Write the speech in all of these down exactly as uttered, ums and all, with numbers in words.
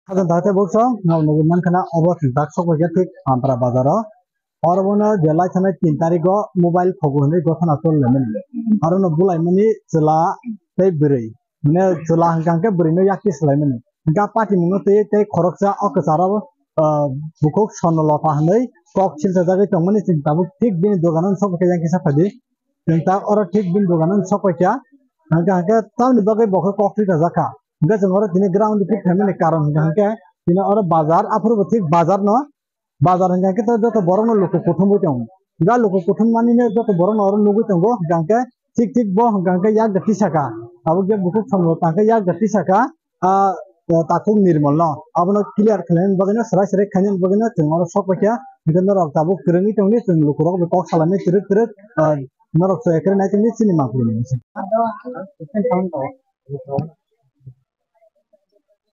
Hajan date bukso, nal nugwi mankha na obo chwng tak sok paikha thik Ampara bazaro. Oro bono je lai thanai tin tarikgo mobile khogo hinwi gothana chol lemani. Aro no bulai mani chwla tei bwrwi. Mane chwla hwnkha hwnkhe bwrwi no yakti swlai mani. Hwnkha pati mungno tei tei khoroksa o kwcharo, ah, bukhuk Swarno Lopha hinwi kok silsa jagwi tongmani chwng tabuk thik bini dogano sok paikha yang kisa phadi. Chwng tak oro thik bini dogano sok paikha. Hwnkha hwnkhe tamni bagwi bo khe kok thwi kha jakha. Hwnkhe chwng oro tini ground phik phaimani karon hwnkha hwnkhe tini oro bazar, aphuru bo thik bazar no, bazar hwnkha hwnkhe to joto borok no luku kuthumwi tongo. Ga luku kuthum mani no joto borok no oro nugwi tongo, hwnkha hwnkhe thik thik bo hwnkha hwnkhe yak da tisaka. Abo je bukhuk Swarno tang khe yak da tisaka, ah, eh, takhuk Nirmol no. Abono clear khlaina bagwi no, swrai swrai khaina bagwi no chwng oro sok paikha. Hwnkhe norok tabuk kwrwngwi tongdi, chwng lukurok bai kok salainai twrwk twrwk, ah, norok chwng ekre nai tongdi chini mangpili ni.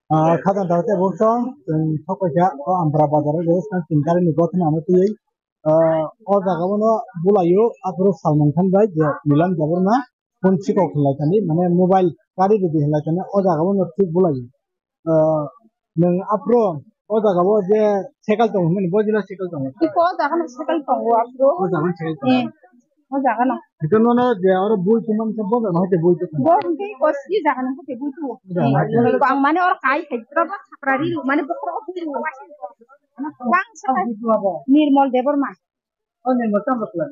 Ah, khajang daw te bukso, chwng sok paikha, o Ampara bazar o je skang tin tarikni gothana ano twiwi, ah, o jaga o no bulaio, aphuru Salman Khan bai je Milan Debbarma phone sikok hinlai tani, mane mobile kari rwdi hinlai tani, o jaga o no thik bulaio. Ah, nwng aphuru o jaga o je cycle tongo hinmani, bo jila cycle tongo. Iko o jaga no cycle tongo aphuru. O jaga no cycle tongo. Eh. O jaga no. Hwnkhe nono je oro bui tongmani khe bo jaga no hai khe bui tongmani. Bo hwnkhe kosi jaga no hai khe bui tongo. O jaga no hai khe. Ang mane oro kai khai tra ba sapra ri mane bokhoro o bui tongo. Bang sa Nirmol Debbarma. O Nirmol tamo khlai.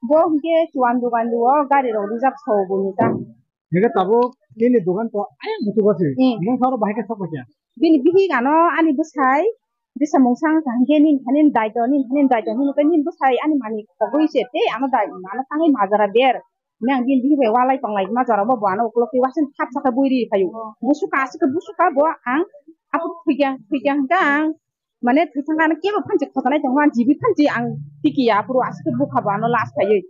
Bo hwnkhe chuan dogan o gari rok reserve so bo ni ta. Hwnkhe tabuk nini dogan to ayang butugo se. Hmm. Mungsa oro bahai khe sok paikha. Bini bihik ano ani bwsai. Bisa mungsa wngkha hwnkhe nini thani daito, nini thani daito hinwi tei nini bwsai ani manwi khogwi se tei ano dai, ano tangwi majra ber. Hwnwi ang bini bihik bai walai tonglai ma jora bo, bo ano ukulok twi waising thap sakha bui ri phaio. Busuka aswk khe busuka bo ang aphuru thwikha, thwikha hwnkhe ang mane thwithangkha ano kebo phanchi khotanai tongma jibi phanchi ang tikiya aphuru aswk khe bukha bo ano last khaiwi.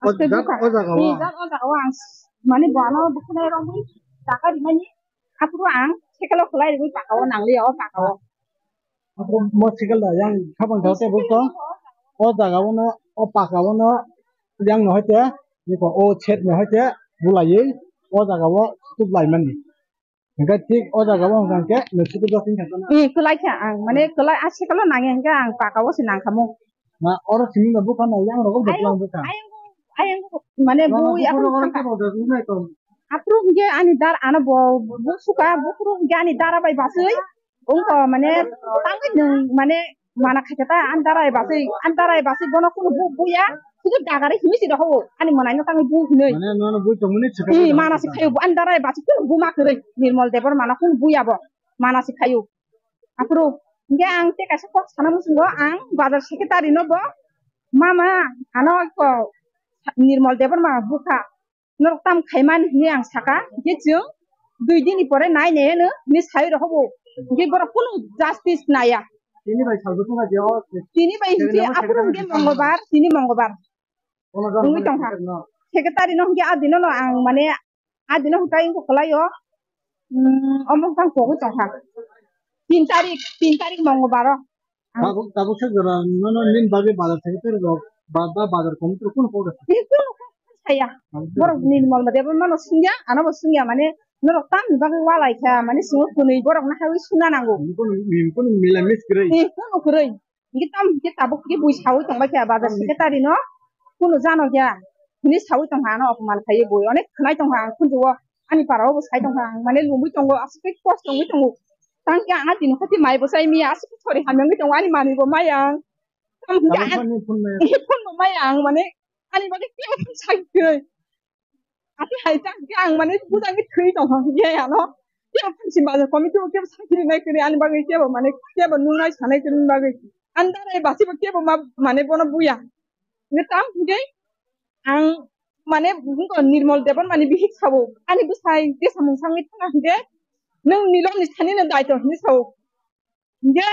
O Aswk jak, bukha. O jaga o. Ni jak o jaga o ang s-, mane bo ano bukhanai romwi taka rimani aphuru ang sekalo khlai rwi taka o nangliya o taka o. Aphuru motorcycle da yang khabang thao tei bukto. O jaga o no, o paka o no yang no hoite, niko o chet no hoite bulaiwi o jaga o tuklai mani. Hingke thik o jaga o hingke no sudu dos wngkha na. Hmm, kwlai kha ang, mane kwlai a sekalo nangya hingke ang paka o se nangkhamu. Na oro simi no bukha na yang rogo bukha bukha. Ayang, ayang, mane bui akhung thangkha. Aphuru hingke ani dar ano bo, bo suka, buphuru hingke ani dara bai basui. Ungko mane tangwi nwng mane mana khaikhe ta ani darai basui, ani darai basui bono kunu bu buya, sudu dagari himi si doho ani manaino tangwi bu hinui. Mane nono bui tongmani sikha. Ih, mana si khayo bo ani darai basui kunu bu ma kwrwi Nirmol Debbarma no kunu buya bo mana si khayo. Aphuru hingke ang tei kaisa kok sana muchungo ang bazar secretary no bo mama ano ko Nirmol Debbarma bukha. Norok tam khaimani hinwi ang saka, hingke chwng dui dini pore nai nai hwnwi sai rw hobo, hingke borok kunu justice naya. Tini bai salbo thangkha je o. Tini bai hingke aphuru hingke Mongolbar, tini Mongolbar. Wngwi tongkha. Secretary no hingke a dino no ang mane a dino hwnkhe wngkha kwlai o, mm, omo hwnkhe ang kogwi tongkha. Tin tarik, tin tarik Mongolbar o. Tabuk, tabuk se jora nono nini bagwi bazar thangwi tei rok ba, ba bazar committee rok kunu kok rwkha? Tini kunu kok saya. Tabuk se borok rok nini mol mate bo mano sungya, ano bo sungya mane norok tamni bagwi walai kha mane sungo kwnwi borok no hawi suna nango. Nini kunu, nini kunu mila mis kwrwi. Ni kunu kwrwi. Ngi tam ke tabuk ke bui sawi tong bai kha bazar secretary no kunu jano ya. Hini sawi tong ha ano opoman khaiwi bui onek khwnai tong ha ang khunju o ani para o bo sai tong ha ang mane lumui tongo aswk khe kosto wngwi tongo. Tang khe ang a tini khati mai bo sai miya aswk khe sori hamya wngwi tongo ani manwi bo maya ang. Tamo hwnkhe ang phone bo maya ang mane ani bagwi kebo phano sai kwrwi. Ati hai tang khe ang mane bujangwi thwi tong kha hwnkhe ano kebo phansi bazar committee bo kebo sai kwrwi nai kwrwi ani bagwi kebo mane kebo nungnai sanai kwrwi bagwi. Ani darai basi bo kebo ma mane bono buya. Hwnkhe tamo hwnkhe ang mane wngkha Nirmol Debbarma ni bihik sabo ani bwsai tei samung sangwi thangna hwnkhe nwng Nilom ni thani no daito hinwi sao. Hingke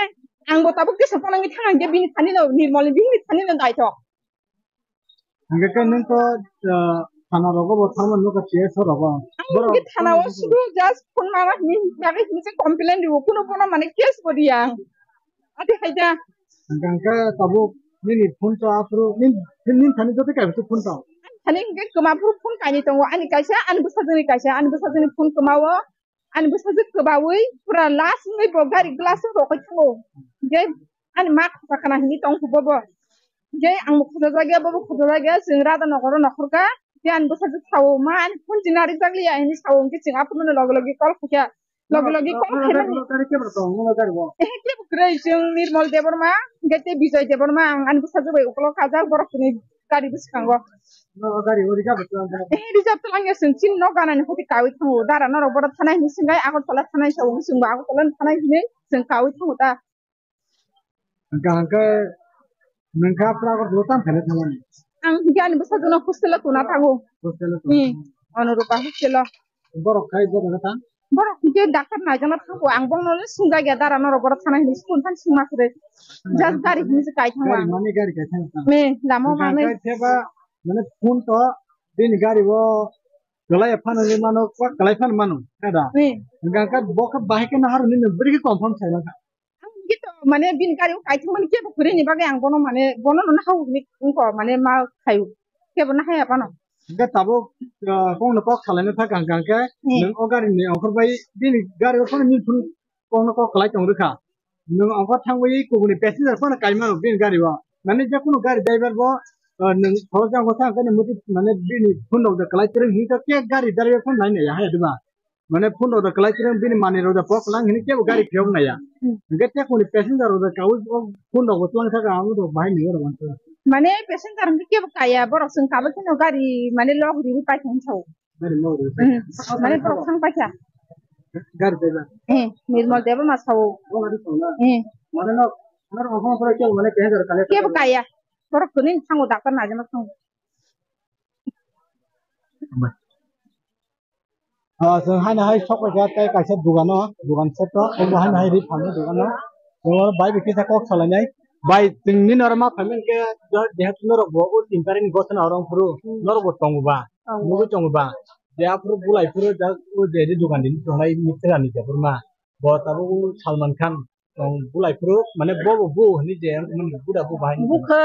ang bo tabuk tesa phano wngwi thang, hingke bini thani no, Nirmol ni bihik ni thani no daito. Hingke khe nwng to, ah, thana rogo bo thangma nukha, T S o rogo. Ang borok hingke thana o sudu just phone mana hini bagwi hini se complain riwo, kuno bono mane case bo riya ang. Ati hai da. Hingke hingke tabuk nini phone to aphuru, nin, nin thani joto kaisa phone to. Thani hingke kwma phuru phone kainwi tongo, ani kaisa, ani bwsajwk ni kaisa, ani bwsajwk ni phone kwma o. Ani bwsajwk kwbaui pura last wngwi bo gari glass o rohoi thango. Hinkhe ani ma khojakna hinwi tongkha bobo. Hinkhe ang bo khojajak ya, bobo khojajak ya, chwng Radha Nogoro nokhorkha. Hinkhe ani bwsajwk sao, "Ma, ani phone chini narijak liya," hinwi sao. Hinkhe chwng aphuru no logi logi call khaikha. Logi logi call khaimani. Ehe, kebo kwrwi, chwng Nirmol Debbarma, hinkhe tei Bijoy Debbarma, ang ani bwsajwk bai ukologo kajak, borok kwnwi gari bwskango. Ehe, reserve twlang ya, chwng chini nok ganani phaikhe kaui thango. Dara norok bohrok thanai hinwi swngkha, Agartala thanai sao hinwi swngkha, Agartala thanai hinwi chwng kaui thango ta. Hwnkha hwnkhe nwng kha Agartala tamo khaina thangnani? Ang hinkhe ani bwsajwkno hostel o tuna thango. Hostel o tuna thango. Hmm. Anurupa hostel o. Borok khai borok kha? Borok hinkhe doctor naijakna thango. Ang bono swngjakya dara norok bohrok thanai hinwi school thang swngma kwrwi. Just gari hinwi se kai thango ang. Gari mani gari kai thango. Me, lama o manwi. Hwnkha hwnkhe theba mane phone to bini gari o kwlai phano ni mano, kwlai phano mano, kada? Hmm. Hwnkha hwnkhe bo khe bahai khe naharwi nini bwrwi khe confirm sai mankha. Ang gito mane bini gari o kaithwng mani kebo kwrwi ni bagwi ang bono mane bono no nahao hinwi wngkha mane ma khaio. Kebo nahaya phano. Hwnkhe tabuk, ah, kok no kok salaina thak hwnkha hwnkhe Hmm. Nwng o gari ni ongkhor bai bini gari o phano nini phone kok no kok kwlai tong rwkha. Nwng ongkhor thangwi kubuni passenger phano kai mano bini gari o. Mane je kunu gari driver bo, ah, nwng khoroksa ongkhor thang khe nwng mane bini phone rok da kwlai kwrwng hinwi khe gari driver phano nai nai ya haya diba? Mane phone rok da kwlai kwrwng bini manwi rok da pok lang hinwi kebo gari phiyok nai ya. Hmm. Hwnkhe tei kunu passenger rok da kaui o phone rok bo twlang thaka ang rok bahai nai ya rok. Mane passenger hwnkhe kebo kaya, borok chwng kabui kheno gari mane log riwi paikha hinwi sao. Gari log riwi paikha. Hmm. Mane borok thang paikha. Gari driver. Eh, Nirmal Debbarma sao. Bo gari song na. Eh. Mane no, no, no, no, kebo kaya. Borok kwnwi thango, doctor naijakna thango. Ah, chwng haino hai sok paikha tei kaisa dogano, dogan set o, obo haino hai ri phalni dogano. Chwng oro bai bai kisa kok salainai. Bai, chwng nini oro ma phaimani khe, jehetu norok bo o tin tarikni gosano oro wngphuru, Hmm. norok bo tongo ba, Tongo. nugwi tongo ba. Je aphuru bulai phuru jak o je ri dogan rini tongnai Mithra ni jephuru ma. Bo tabuk o Salman Khan. Tong bulai phuru, mane bo bo bu hwnwi je, mane buda bu bahai. Bukha.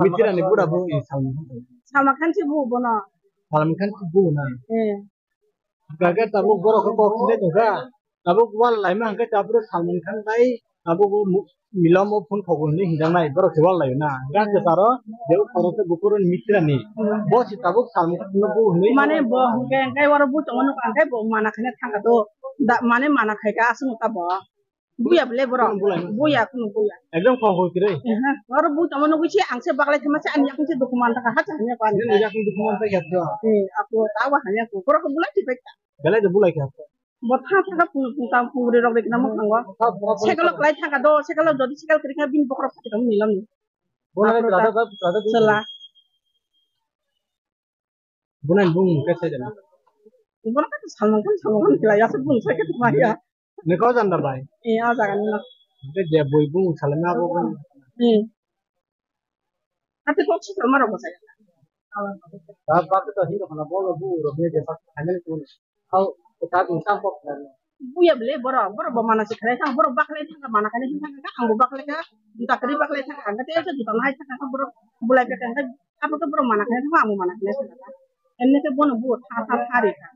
Mithra ni buda bu, eh, Salman Khan. Salman Khan se bu bono. Salman Khan se bu na. Eh. Gaga tabuk borok khe kok sinai tongkha. Tabuk wal laima hwnkhe tabuk Salman Khan bai tabuk bo mu-, milomo phone khogol hwnwi hinjaknai borok se wal laio na. Gaga taro je o khoroksa buphuru Mithra ni. Bo se tabuk Salman Khan no bu hwnwi. Mane bo hwnkhe hwnkhe oro bu tongo nukha hwnkhe bo mana khaina thangkha to. Da, mane mana khaikha aswk ta bo. Buya bele borok. Buya, buya. Buya, kunu buya. Ekdom kok hoi kre. Ehe, oro bui tongma nugui se ang se baklai thangma se ani yakung se dukuman taka ha chahanya ko ani. Nini yakung dukuman ta yakto. Eh, aku tawa hanya ko. Borok bulai ti pekta. Belai de bulai kha. Bo tha tha pung pung tam pung re rok de nama khango. Sekalo klai thaka do, sekalo jodi sekal kri kha bin bokrok thaka milam ni. Bola rada ka rada. Sela. Bunai bung ke sai jana. Bung ke Salman Khan, Salman Khan kila ya se bung sai ke tuma ya. Ni kau janda bai? Eh, a jaga ni na. Ke je bui bung Salman Khan. Hmm. Ate kok si Salman Khan sai. Ba ba ke to hin ko na bolo bu ro be je ba khamen tu. Kau ta tu sam kok na. Buya bele borok, borok bo mana se khlai thang, borok baklai thang, mana kani hin thang, ang bo baklai kha, juta kri baklai thang, ang te se juta nahai thang, borok bulai ka thang, apa ke borok mana kani thang, ang bo mana kani thang. Emne ke bono bu tha tha thari kha.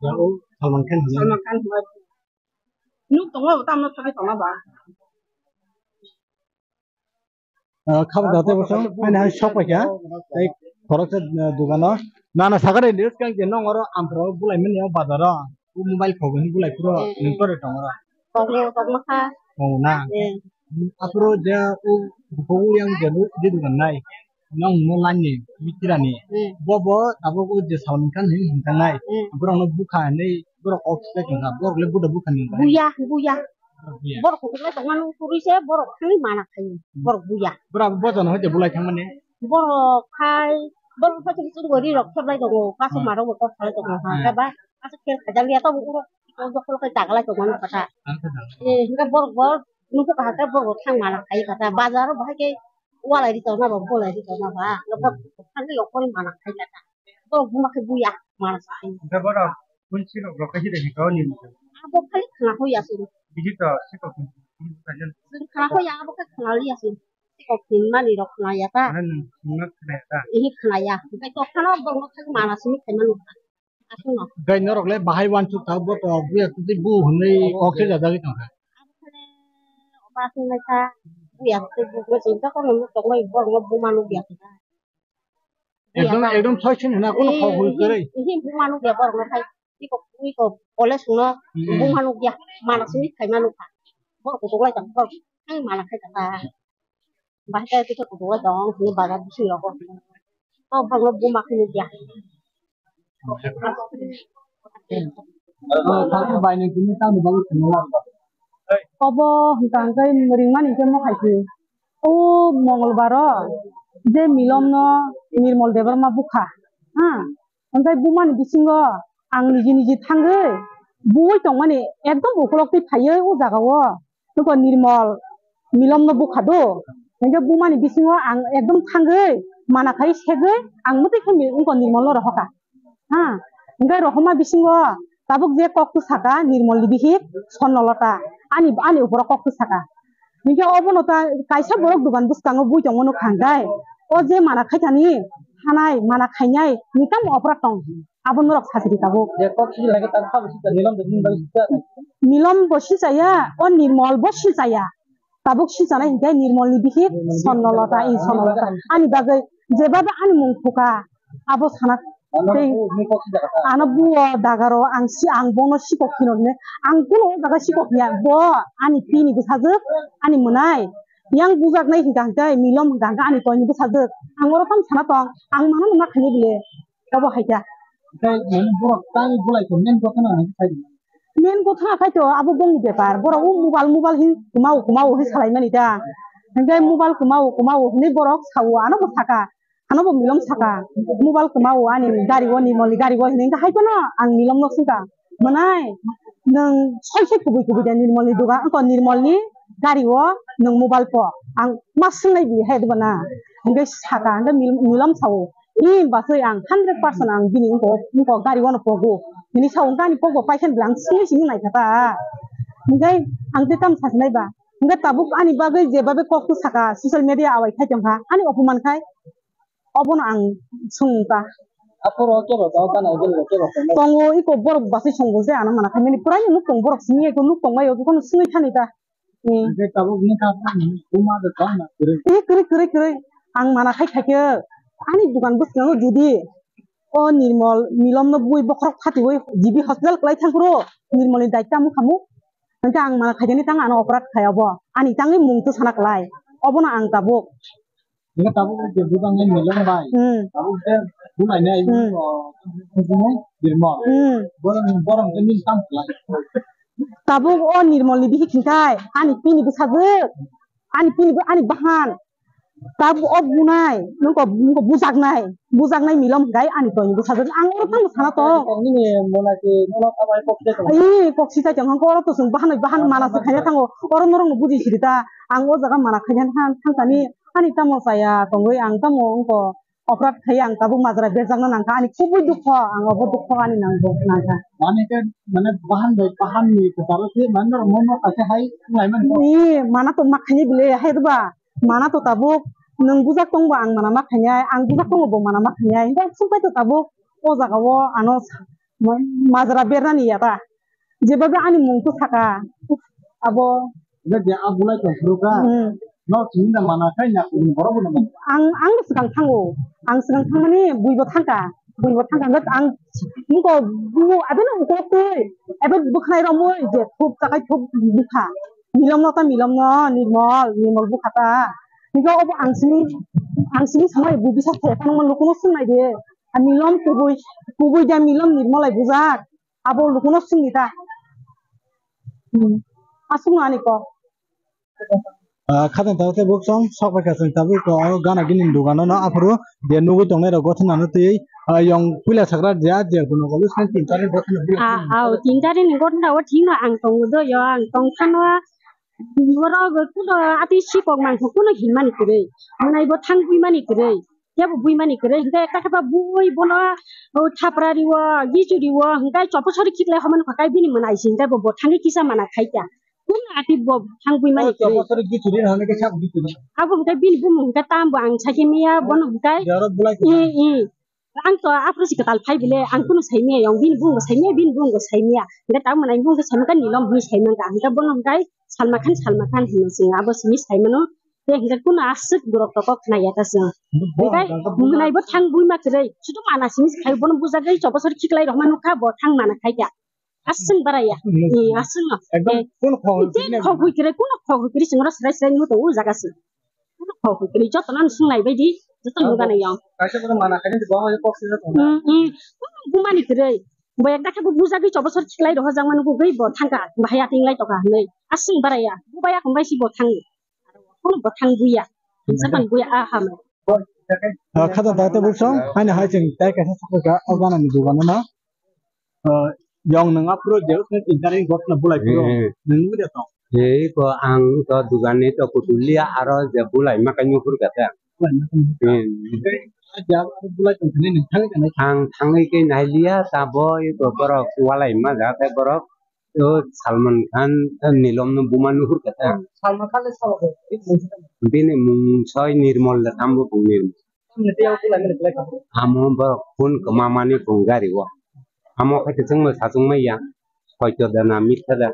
Ya, o Salman Khan hwnwi. Salman Khan hwnwi. Nuk tongo, tam nuk thagi tongo ba. Ah, khabang da tebo chwng, haino hai sok paikha. Tei khoroksa, ah, dogano. Nana sakha de news kang je nong oro ampro bulai mani o bazaro. U mobile khogwi bulai phuro, hmm, nung tore tong oro. Tongo, tongma kha. Tongo na? Eh. Aphuru je u buphang yang je lu di dogan nai. Nong no lani, Mithra ni. Hmm. Bo bo abo u je Salman Khan hin hin tangnai. Hmm. Borok no bukha hinwi, borok kok se tongkha. Borok le buda bukha ni. Buya, buya. Buya. Borok kukulai tongmani kwrwi se borok thangwi mana khai. Hmm. Borok buya. Borok bo jono hoite bulai thangmani. Borok khai, borok khai se chwng gori rok kheblai tongo. Kasu, hmm, marok bo kok khalai tongo. Hmm. Khe ba, kasu khe khaijak liya to urok. Ko dokol kai tagalai tongmani kata. Ang khe dagalai. Eh, hingke borok bo nukho kaham khe borok thang mana khai kata. Bazar o bahai khe walai ri tongna ba, bolai ri tongna ba. Nokha thangwi okol mana khai kata. Borok buma khe buya mana khai. Hingke borok bun sirok rok khe hide hingke o ni. Abo khai khna hoya sini. Bihik to sikok ni. Sini khna hoya abo khai khna liya sini. Sikok ni mani rok khna ya ta. Mane nung khna ya ta. Ihi khna ya. Hingke to khna borok khai mana sini khai manu. Aswkno. Gai norok le bahai uansuk tha, bo to buya twi bu hwnwi kok se jajagwi tongkha. Oba aswk naikha, buya twi bu hwnwi tongkha, kono nuk tongmai borokno buma nukya. Ekdom, ekdom soi sini na, kono kok hwnwi kwrwi. Ihi buma nukya borokno khai. Iko, iko, college no, hmm, buma nukya, mana sini khai ma nukha. Borok kutuk lai tong, borok ang mana khai tongkha. Bahai khe kisa kutuk lai tong, hwnwi bazar bisingo rogo. O borokno buma khe nukya. Obo hwnkha hwnkhe ringmani hwnkhe mo hai se. O Mongolbar o je Milom no Nirmol Debbarma bukha, ha? Hwnkhe bumani bisingo ang niji niji thangwi buwi tongmani ekdom ukolok twi phaiwi o jaga o. Nokho Nirmol, Milom no bukha do. Hwnkhe bumani bisingo ang ekdom thangwi mana khai segwi ang mwtwi khe mi-, nokho Nirmol no rohorkha. Ha, hwnkhe rohorma bisingo tabuk je kok tu saka Nirmol ni bihik Sonnolota. Ani, ani uporo kok tu saka. Hwnkhe obono ta kaisa borok dogan bwskango bui tongmano khangai. O je mana khaithani hanai, mana khainai, ni tamo opra tong. Abo norok sajri tabuk. Je kok sijil hai khe tabuk sabo sijak, Milom de nini bagwi sijak. Milom bo sijaya, o Nirmol bo sijaya. Tabuk sijanai hinkhe Nirmol ni bihik Sonnolota, i Sonnolota. Ani bagwi jebaba ani mung phuka, abo sana tei ano buo dagaro ang si, ang bono sikok phino hwnwi. Ang kuno o jaga sikok ya, bo ani pini bwsajwk, ani mwnai. Yang bujaknai hinkha hinkhe, Milom hinkha hinkhe ani toini bwsajwk. Ang oro tamo sana tong, ang mano nang khainai bile. Obo hai kha. Tei, borok tang bulai tong, main gotha na hai khai. Main gotha khai to abo bongni bepar. Borok o mobile, mobile hin kwmao, kwmao hin salai mani da. Hingke mobile kwmao, kwmao hinui borok sao, ano bo saka. Ano bo Milom saka. Mobile kwmao ani gari o, Nirmol ni gari o hinui hingke hai phano ang Milom no swngkha. Mwnai, nwng soi soi kubui kubui da Nirmol ni dogan, wngkha Nirmol ni gari o nwng mobile po. Ang ma swngnai bi hai diba na. Hingke saka, hingke Mil-, Milom sao. Ee, basoi ang hundred percent ang bini wngko, wngko gari o no pogo. Bini sao wngkha ani pogo paikha bwla ang simi simi naikha ta. Hingke ang tei tamo sasinai ba. Hingke tabuk ani bagwi je babe kok tu saka social media awai khai tongkha. Ani opoman khai. Obono ang sung ta. Aphuru kebo tong, gana ujung kebo tong. Tongo, iko borok basai songo je ano mana khaimani. Pwraino nuk tong borok simi eko nuk tong bai o, jokhon sungwi thani ta. Hmm. Hingke tabuk nini kha buma de tong na kwrwi. Eh, kwrwi, kwrwi, kwrwi. Ang mana khai khaikhe ani dogan bwskango judi o Nirmol, Milom no bui bokhorok phatiwi G B hospital kwlai thangphuru Nirmol ni daitya mung khamu. Hingke ang mana khaikhe ni tang ano operat khai obo. Ani tangwi mung tu sana kwlai. Obono ang tabuk. Hingke tabuk je bubang ni Milom bai. Hmm. Tabuk je bumai nai, hmm, o, bumai Nirmol. Hmm. Borok, borok ni tam kwlai. Tabuk o Nirmol ni bihik hingkai, ani pini bwsajwk, ani pini bo, ani bahan. Tabuk o bunai, nungko, nungko bujaknai, bujaknai Milom hingkai ani toini bwsajwk. Ang oro tamo sana tong. Nini mona ke, nono kabai kok se tong. Ee, kok sijai tong, hangko oro to chwng bahan, bahan mana se khaina thango. Oro norok no buji siri ta. Ang o jaga mana khaina thang, thang tani. Ani tamo chaya tongwi ang tamo wngkha operat khai ang tabuk majra berjakna nangkha, ani kubui dukho, ang obo dukho ani nangkha. Mane ke, mane bahan bai bahan ni kwcharo se mane norok mono kaisa hai wnglaimani. Ni mana to makhaini bile hai ba, mana to tabuk nwng bujak tongbo ang mana makhainai, ang bujak tongbo bo mana makhainai, hingke sumpai to tabuk o jaga o ano sa-, ma-, majra bernani ya ta. Jeba be ani mung to saka, abo Hingke je a bulai tong phuru kha, hmm, nok simi da mana khai na kung borok bo nang. Ang, ang swkang thango. Ang swkang thangmani buibo thangkha. Buibo thangkha hingke ang nuko bu abeno ukolok twi. Ebe bwkhanai romwi je thup chakai thup bukha. Milom no ta Milom no, Nirmol, Nirmol bukha ta. Hingke obo ang sini, ang sini samai bu bisa thai phano lukuno swngnai de. A Milom kubui, kubui da Milom Nirmol ai bujak. Abo lukuno sungni ta. Hmm. Aswkno ani kok. Ah, khatang tabuk tei buk song sok bai kha chwng tabuk ko aro gana gini dogano no aphuru je nugui tongnai rok gothe nano twi, ah, yong puila sakra je a je kuno kolu sai tin tarin gothe no. Ah, au, tin tarin gothe no thino ang tongo do yo, ang tong khano borok kuno ati sipok mangkho kuno hinmani kwrwi. Mwnai bo thang buimani kwrwi. Kebo buimani kwrwi, hingke ekta khe ba bui bono, o, thapra riwo, gichu riwo, hingke chopo sori khiklai homan khakai bini mwnai se, hingke bo, bo thangwi kisa mana khaikha. Kung ati bo thang buimani kwrwi. Chopo sori gichu ri hwnwi khe sabo gichu ri. Abo hingke bini bumung hingke tam bo ang sakhe miya bono hingke. Jaro bulai i, i. Ang to aphuru si kwtal phai bile, ang kunu saimaya yong, bini bung bo saimaya, bini bung bo saimaya. Hingke tamo mwnai bung khe saimaka Nilom hinwi saimaka. Hingke bono hingkai Salma Khan, Salma Khan hinwi sing abo simi saimano. Te hingke kunu aswk borok toko khnaya ta sing. Hingke mwnai bo thang buima kwrwi. Sudu mana simi khai bono bujagwi chobosor khiklai rokma nukha bo thang mana khaikha. Aswng baraya. Aswng no. Ekdom kunu khogwi kwrwi, kunu khogwi kwrwi chwng oro srai srai nukha tongo o jaga se. Kunu khogwi kwrwi joto no swng nai baidi joto nukha nai yong. Kaisa bono mana khaini bo hai kok sijak tongo. Bumani kwrwi. Bo ekda khe bo bujagwi chobosor khiklai rohorjak mani bo gwi bo thangkha. Bahai ating lai tokha hinwi. Aswng baraya. Bubaya kong bai si bo thang. Kunu bo thang buya. Sapan buya a hamai. Khajak dai te buksong. Haino hai chwng tai kaisa sakha o ganani dugano no. Yong nwng aphuru je usni tinta ni gotna bulai phuru nwng nugwi de tong. Ei ko ang to dugan ni to kutulia aro je bulai makai nufur kata. Bulai makai nufur. Hmm. Tei aja aro bulai tong thani nwng thangwi kana. Ang thangwi ke nailia ta bo eko borok walai ma ja te borok o Salman Khan Nilom no buma nufur kata. Salman Khan le sabo ko. Bini mung soi Nirmol da tambo bung Nirmol. Amo borok phone kwma mani phone gari o. Amo khe kwchwngno sachwngmaya, hoito da na mitha da.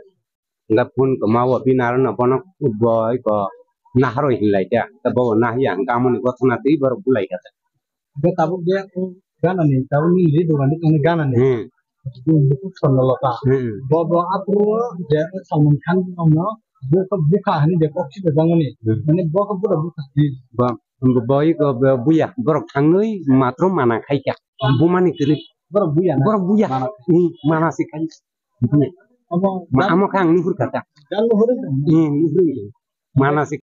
Hwnkhe phone kwma o bini aro no bono bo eko naharoi hinlai kha. Bo bo nahiya hwnkhe amoni gothono twi borok bulai kha. Hwnkhe tabuk je o ganani, tabuk nini ri dogan di tongni ganani. Hmm. Bukhuk Swarnalata. Hmm. Bo bo aphuru je Salman Khan no bukha, bukha hani je kok si da jangmani. Hmm. Mane bo khe bura bukha. Bo Bo, bo, iko bo, buya, borok thangwi matro mana khaikha. Bumani kwrwi. Borok buya na? Borok buya. Mana. Hmm, mana se khai. Buya. Amo, ma, amo kha ang nuhur kha ta. Jal nuhur kha? Hmm, nuhur. Mana se